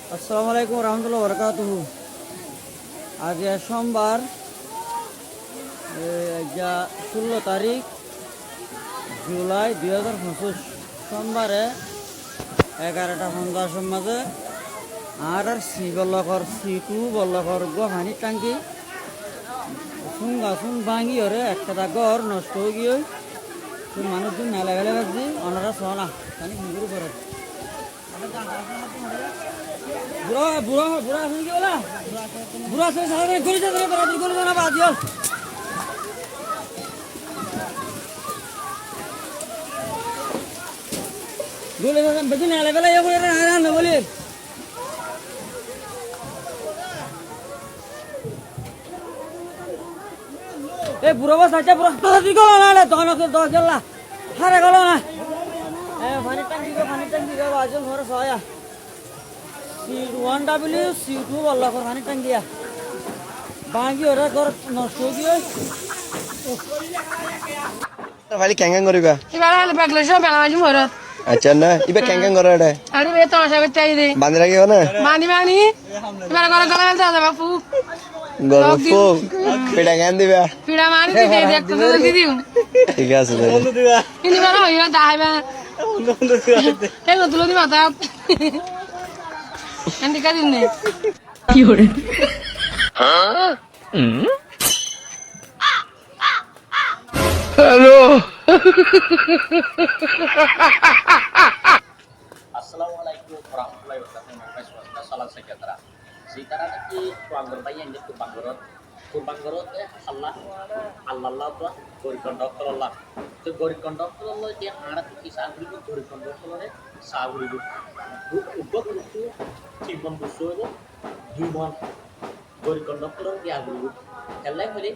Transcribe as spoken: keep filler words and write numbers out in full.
Assalamu alaikum warahmatullahi wabarakatuhu. Aijja cómbar, e, aijja cúllo tarík Julai dui házar foñsíc, cómbare egarota fonzaic or mazé añárar si bollokor, si tu bollokor uggúa fanír tánki sún gasún báñgiyóre ekkán gór nosto ói giyói. Te manúic dun nele félai faijjí, onora soó na, faní fúñguri forer. Burá, burá, burá asé né ki bola? Burá asé, sára goli zana, burá goli zana, baad diyo. Goli zana, bedi nele félai, e goli zana, na goli. E burá bas, aijja burá. Dóla di golo na, dóla, dóla, dóla. Háre golo na. E, fanír tánki go, fanír tánki go, bajon gór soó ya. Si wan dablu, si tu bollokor fanír tánki ya. Báñgiyóre gór nosto ói giyói. Fáli keén keén goríba? Ibá háli Bangladecór bela manúic morot. Accá, na, ibá keén keén goré ede? Aré, ibá tomaca goittó aiyé de. Bandi rakíba na? Bandi mani. Ibá gór gór félai diyó, bafu. Gór bafu. Piça keén diba? Piça mani di de, de, ekkán di de. Thík asé de. Bondú diba. Ini bara hoiba, dahaiba. Bondú, bondú diba. Ei bondú diba, ta. Endi ka din ne. Ki hore? Há? Hello. Assalamu alaikum warahmatullahi wabarakatuhu. Salam sejahtera. Zítara náki Kurbangor bái, aññí Kurbangorot, Kurbangorot Allah, Allah, Allah, Allah, gorib gonda ókkol Allah. Te gorib gonda ókkol Allah, te añára te ki saá goríbo, gorib gonda ókkol Allah saá goríbo. Uggúa guruppu tin mon bosór óibo, dui mon gorib gonda ókkol Allah saá goríbo. Kiyólla hoilé